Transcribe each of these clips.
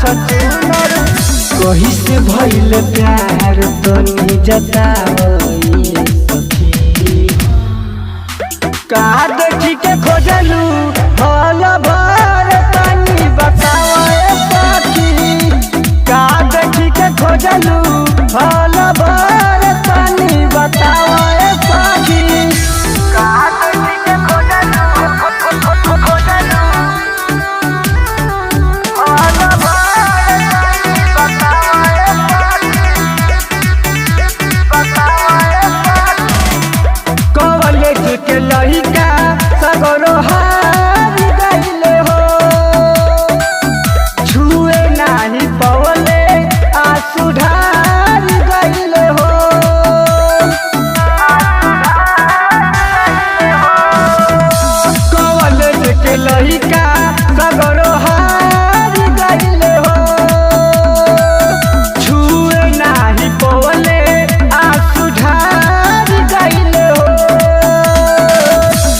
छछूनर। कही से भइल प्यार तनी जतावई सखी। का देखी के खोजलू हल भर तनी बतावे सखी। का देखी के खोजलू हल भर तनी बतावे सखी। का देखी के खोजलू खोजलू हल भर तनी बतावे सखी, बतावे सखी। कॉलेज के लड़का सगरो हार गइले हो, छुए नाही पवले आंसू ढार गइले हो। कॉलेज के लड़का सगरो हार गइले हो, छुए नाही पवले आंसू ढार गइले हो।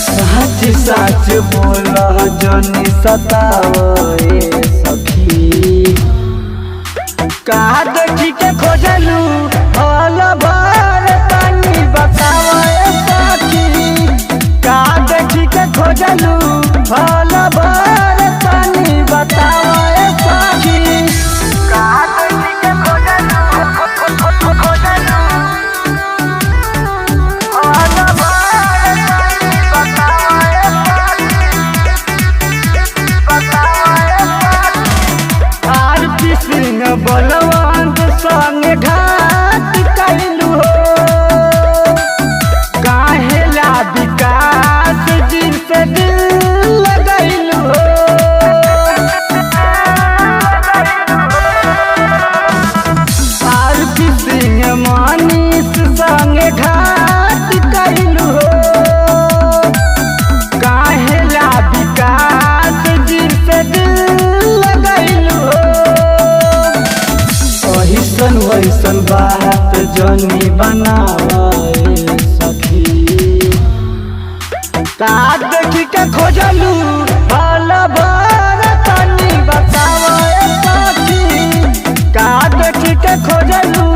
सच सच बोल जनी सतावे सखी। का देखी के खोजलू हल भर तनी बतावे सखी। का देखी के खोजलू हल भर तनी बतावे सखी। का देखी के खोजलू खोजलू हल भर तनी बतावे सखी, बतावे सखी। आरती सिंह बलवंत संग घात कैलू हो, काहेला विकास जी से दिल लगैलू हो। आरती सिंह मनीष संग घात कैलू हो, काहेला विकास जी से दिल लगैलू हो। अहिसन वैसन बात जनी बनावे सखी। का देखी के खोजलू हल भर तनी बतावे सखी। का देखी के खोजलू